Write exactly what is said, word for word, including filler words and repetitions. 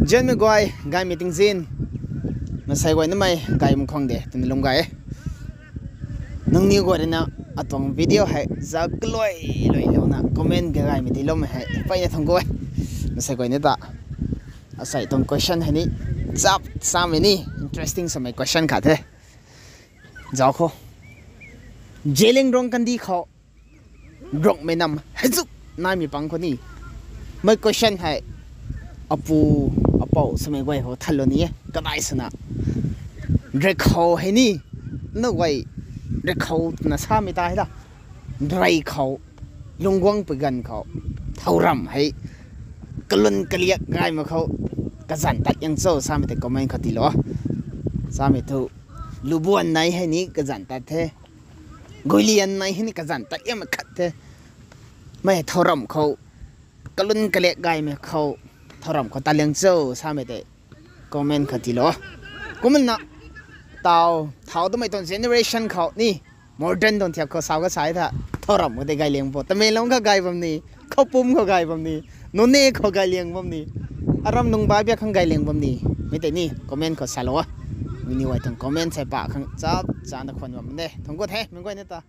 Nzianmei guay, gaymei tingzin. Masei guay namei gay mak khang de twna lung gay e. Nangniw guay rui na atuang video hei zauc kalui lui louna comment kagaymei tiiloumei hei mpeyna thangc ku e. Masei guay ni ta, asei tuang question hei ni chap samei ni interesting swmei question khat the. Zauc khou, Zeliangrong kandih khou Rongmei nam hei zuk naimei pang khou ni, mei question hei apu apou swmei guay khou thanlou ni e. Kadai swna, rui khou hei ni, na guay, rui khou twna samei ta hei la, rui khou, lungc guangpui ganv khou, thouramh hei kalun kaliak gaymei khou kazanc tat liang cho samei tei comment khou tiilou. Samei thu, Lubuan nei hei ni kazanc tat the, Guilian nei hei ni kazanc tat liangmei khat the. Mei thouramh khou kalun kaliak gaymei khou, thouramh khou tat liang cho samei tei comment khou tiilou. Kumna, taw, thau damei tuang generation khou ni, modern tuang thiak khou sa ka sa tha, thouramh khou tei gay liang bo, Tamenglong khou gay bam ni, Khoupum khou gay bam ni, Noney khou gay liang bam ni, aram nung bai biak khang gay liang bam ni, mei tei ni comment khou salou a. Mini guay tuang comment hei pa khang chap chana khwan bam de. Thangc ku the, mei guay ni ta.